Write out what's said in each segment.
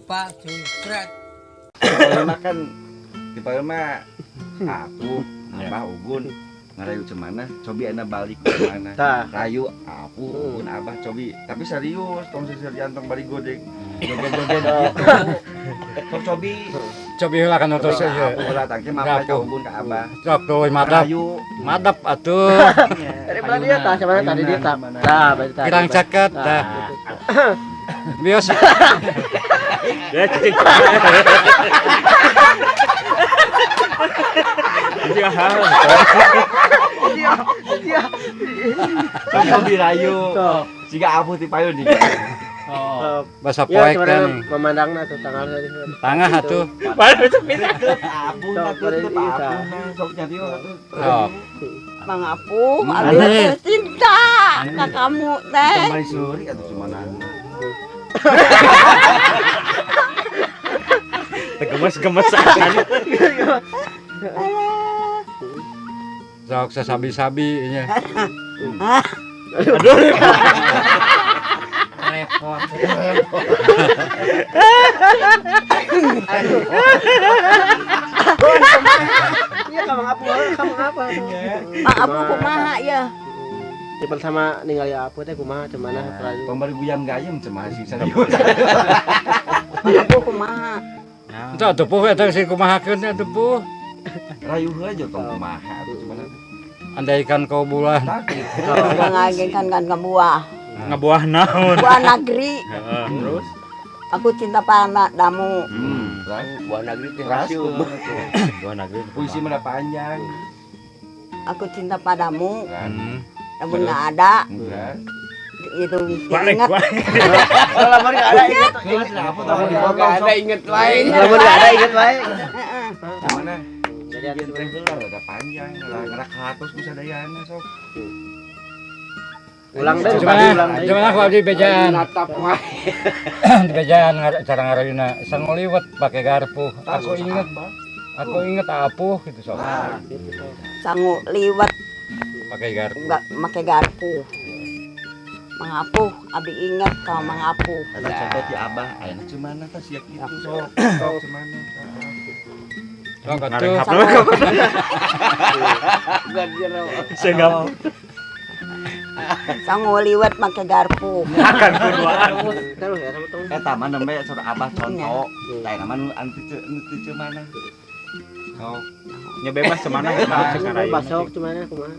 Lupa jufret. Kalau makan di mah aku, Abah, Ugun ngarayu cemana, cobi ana balik kemana. Tah. Rayu aku, Ugun, Abah, cobi. Tapi serius, tong seserian, tong bari godek. Joget-joget gitu. Sok cobi. Cobi heula kan otos ieu. Aku lah tangke mah ka Ugun, ka Abah. Sok tuh madap. Rayu. Madap atuh. Tadi belah dia tah, siapa tadi dia tah. Tah, berarti tah. Kirang caket tah. Bios. Ya cing. Iya. Iya. Sok cobi rayu. Jika aku ti payun juga. Oh. Bahasa Ya, poek teh cuman nih. memandangna tuh tanggal tadi. Tangah atuh. Baru cepet. Aku tutup aku sok nyari atuh. Sok. Mang Apuh, abi teh cinta ka kamu teh. Kembali suri atuh cemana. Gemes-gemes acan. Sok sasabi-sabi nya. Aduh. Repot. Iya, ka Mang Apuh, ka Mang Apuh. Mang Apuh kumaha ya? Di pertama ningali Apuh teh kumaha cemana perayu. Tong bari guyam gayem cemana sih serius. Mang Apuh kumaha? Itu atuh puh eta sih kumahakeun atuh puh. Rayu heula aja tong kumaha atuh cemana. Andaikan kau bulan. Mengagengkan kan ke buah. Ngabuah naon? Buah negeri. Heeh, terus Aku cinta padamu. Buah negeri teh Ras hasil. buah negeri. Puisi mana panjang. Aku cinta padamu. Hmm. Namun nggak ada Enggak. itu Balik, ingat. balik. Lamun enggak ada inget. Aku tahu dipotong Enggak ada inget lain. Lamun enggak ada inget wae. Heeh. Cemana? Jadi Jadi teh heula rada panjang, ngerak hatos ku sadayana sok. Ulang deh, Cuman, ulang deh. cuman aku abdi bejaan. Natap wae. Di bejaan cara ngarayuna sanguliwet pakai garpu. Aku inget, aku inget apuh gitu sok. Sangu liwet Pakai garpu. nggak pakai garpu. Mang Apuh, abi ingat kalau Mang Apuh. Eta contoh ti Abah, ayeuna cemana tah sia kitu sok. Sok cemana. Sok atuh. Ngarehap. Sangu, sangu liwet pakai garpu. Akan keduaan. Terus ya sama tong. Eta mah nembe saur Abah contoh. Tah mah nu anu teu cemana. Sok. Nya bebas cemana cek ngarayu. Basok cemana kumaha?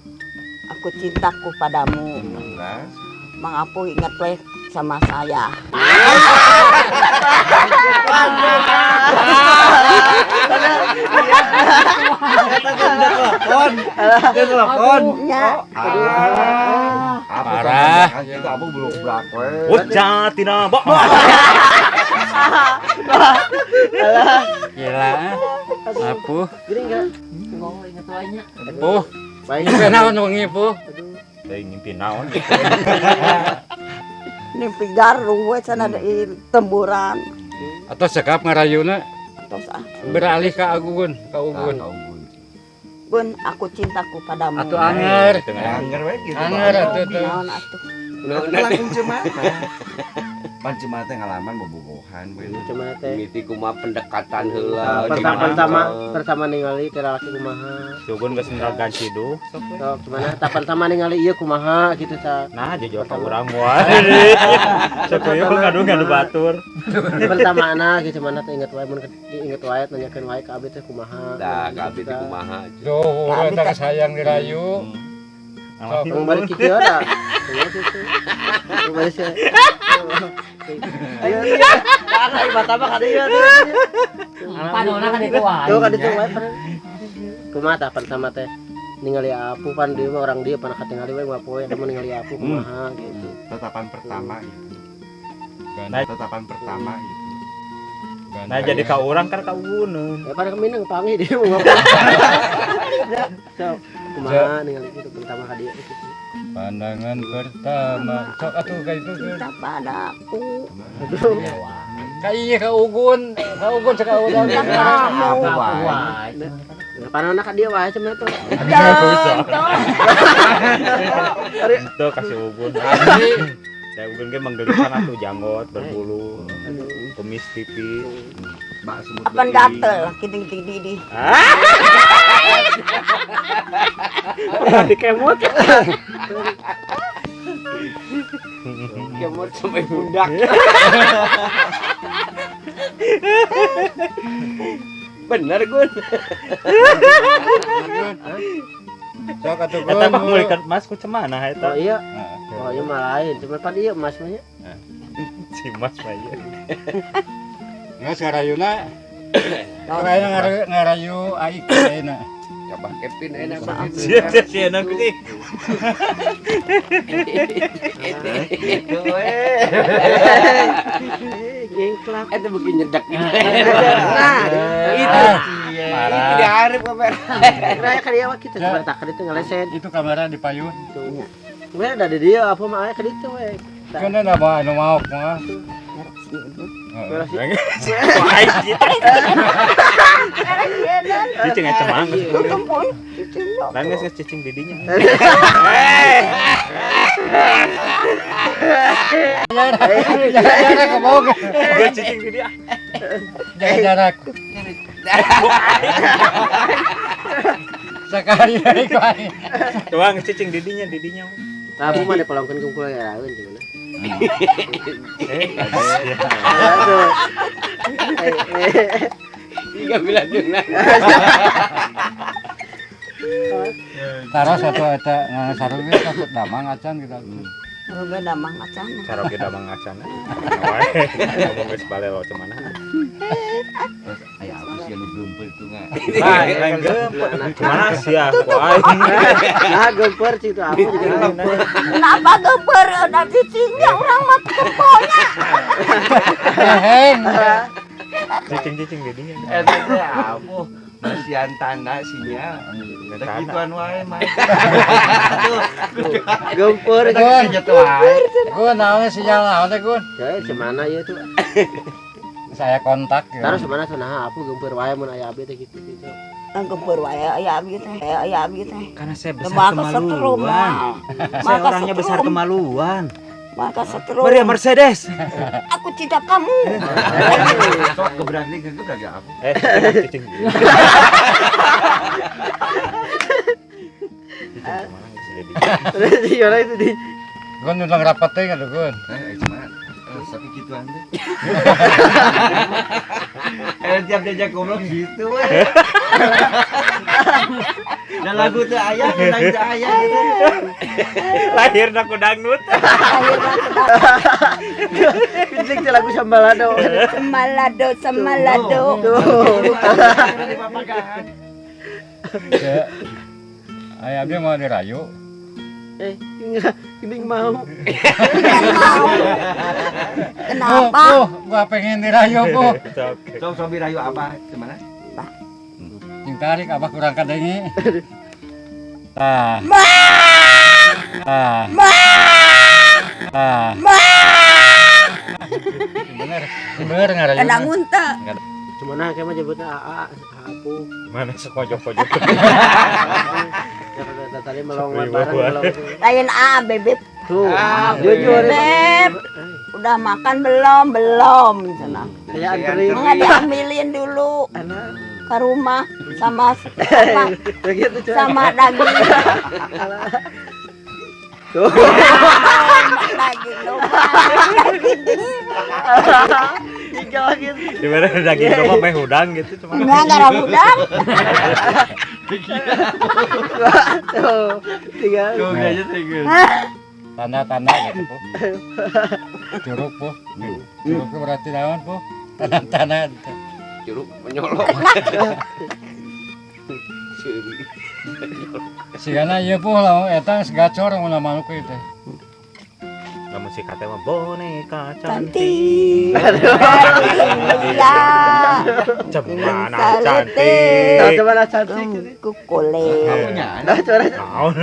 Aku cintaku padamu. Enggak. Mang Apuh ingat weh sama saya. Telepon. Dia telepon. Nya, Parah. Itu aku belum brak we. Uca tina bo. Gila. Apuh. Gini enggak? Oh, ingat wae nya. Puh. Baik. Nyimpi naon wengi puh. Teuing ngimpi naon. Mimpi garu we sana di temburan. Atau sekap ngarayuna Terus ah, beralih ke Agun, ke Ugun. Gun, aku cintaku padamu. Atau anger. Anger we gitu. Anger atuh tuh. Naon atuh? Langkung cemana. Pan cemana teh ngalaman bobogohan we. Cemana teh? Mimiti kumaha pendekatan heula. Pertama ningali teh lalaki kumaha. Sugun geus neragan ciduh. Sok cemana tah pertama ningali ieu kumaha gitu ta. Nah, jujur ka urang moal. Sok ieu ngadu batur. Pertamana gitu cemana teh inget wae mun inget wae nanyakeun wae ka abdi teh kumaha. Tah, ka abdi teh kumaha. Duh, urang teh sayang dirayu. Sok. Mau balik kieu da. Kumaha kitu. Mau balik sih. Ayo iya. Ka mata mah ka dieu. Panona kan itu wae. Tuh ka ditu wae. Kumaha tah pertama teh ningali Apuh pan dieu mah orang dieu pan katingali we moal poe mun ningali Apuh kumaha gitu. Tatapan pertama gitu. Tatapan pertama gitu. Nah, jadi ka urang kan ka uguneun. Ya pada minang panggih dia mau ngapa. Sok kumaha ningali kitu pertama ka dieu gitu. Pandangan pertama. Sok atuh ka itu. Cinta padaku. Ka ieu ka Ugun, ka Ugun cek ka urang. Cinta kamu. Wae. Nah, panona ka dieu wae cenah tuh. Tuh kasih Ugun. Abdi Saya Ugun ge menggelikan atuh janggot berbulu. Kumis tipis. Apan gatel kiting di. Pernah dikemot. Kemot sampai pundak. Bener Gun. Sok atuh Gun. Eta mah ngulikan emas ku cemana eta? Oh iya. Oh iya mah lain, cuma pan ieu emas mah nya. Si emas mah ieu. Geus ngarayuna. Ayeuna ngarayu aik ayeuna. Abah Kevin enak banget. Sia sia enak sih. Gitu we. Jengklak. Itu bikin nyedak gitu. Nah, itu. Itu diharap kamera. Nah, kan dia kita coba tak itu ngeleset. Itu kamera di payun. Tuh. Gue ada di dia apa mah aya ka ditu we. Kan ada mah anu maok mah. Cicing aja mah. Tutup. Lain geus cicing didinya. Jarak keboga. Geus cicing di dia. Jaga jarak. Sekali dari kali. Coba cicing didinya, didinya. Nah, aku mah dipelongkeun kungkul ya lain gimana. Tiga bilang jurnal. Taruh satu eta sarungnya kasut damang acan gitu. Sarungnya damang acan. Sarungnya damang acan. Ngomong geus balelo cemana. Aya aku sih anu geumpeur itu nga. Lain geumpeur. Cemana sia ku aing. Nah, geumpeur situ aku juga geumpeur. Kenapa geumpeur da cicingnya urang mah temponya. Heng. Cicing-cicing didinya. Eta teh apuh masian tanah sinya. Da kituan wae mah. Geumpeur Gun. Gitu wae. Gun naon sinyal naon teh Gun? Ya, cemana ieu tuh? Saya kontak ya. Taruh semana cenah aku geumpeur wae mun aya abdi teh gitu gitu. Geumpeur wae aya abdi teh, aya abdi teh. Karena saya besar kemaluan. Saya orangnya besar kemaluan. Maka setrum. Maria Mercedes. Aku cinta kamu. Sok gebrani gebrani aku. Cicing. Cicing Gimana itu di? Gun udah rapat teh kan Gun. Cuma tapi gituan deh. Tiap diajak ngobrol gitu we. Dan lagu teh aya, lagu teh aya gitu. Lahirna ku dangdut. Pincing teh lagu Sambalado. Sambalado, Sambalado. Aya abdi mau dirayu. Ini mau. Kenapa? Oh, gua pengen dirayu, Bu. Sok sok dirayu apa? Gimana? Yang tarik abah kurang kadengi. Tah. Tah. Tah. Bener, bener ngarayu. Kena muntah. Cuma kayak mah jebutnya AA, Apu. Gimana sekojok-kojok. Ya tadi melong bareng melong. Lain A, bebek. Tuh, jujur. Beb, udah makan belum? Belum, cenah. Saya anterin. Enggak diambilin dulu. Ke rumah sama apa? Sama daging. Tuh. Daging domba. Di mana daging domba meh hudang gitu cuma. Enggak, enggak hudang. Tuh, tinggal. Tuh, aja tinggal. Tanda-tanda gitu, Bu. Curug, Bu. Curug berarti naon, Bu? Tanda-tanda. Curug menyolok. Sigana ieu Bu lamun eta geus gacor mun manuk ieu teh. Lamun si kate mah boneka cantik. Ya. Cemana cantik. Cemana cantik. Kukule. Naon?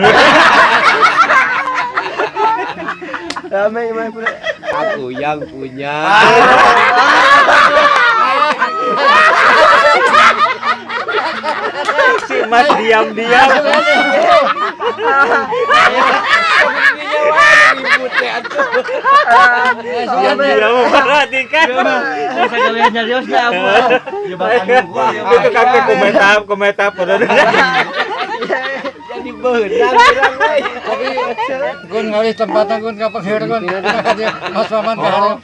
Rame mah pula. Aku yang punya. Si Mas diam-diam. atuh. Dia memperhatikan. Bisa gawean nyarios dah aku. Jebakan gua. Itu kan komentar komentar pada. Jadi beunang urang we. Tapi gun ngalih tempatna gun ka panggir gun. Mas Maman ka hareup.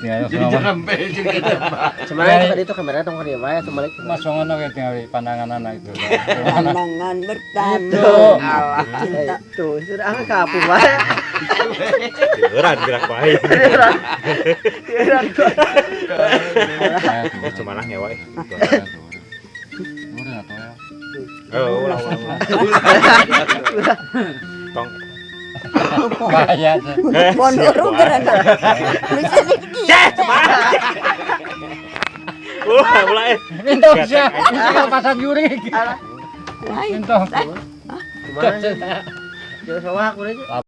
Tinggal Jadi jerembe jeung eta mah. Cuman itu tadi itu kamera tong dia wae atuh balik. Mas Maman oge tinggal pandangan anak itu. Pandangan bertanda Tuh. cinta. Tuh, sudah ah ka Apu wae. Berat gerak baik. Cuma lah ngewa. Oh, ulah ulah ulah. Tong. Bahaya. Pondoro gerak. Bisa dikit. Ulah ulah eh. Minta sia, pasang jurik. Lain. Minta. Kumaha? Jauh sawah aku aja.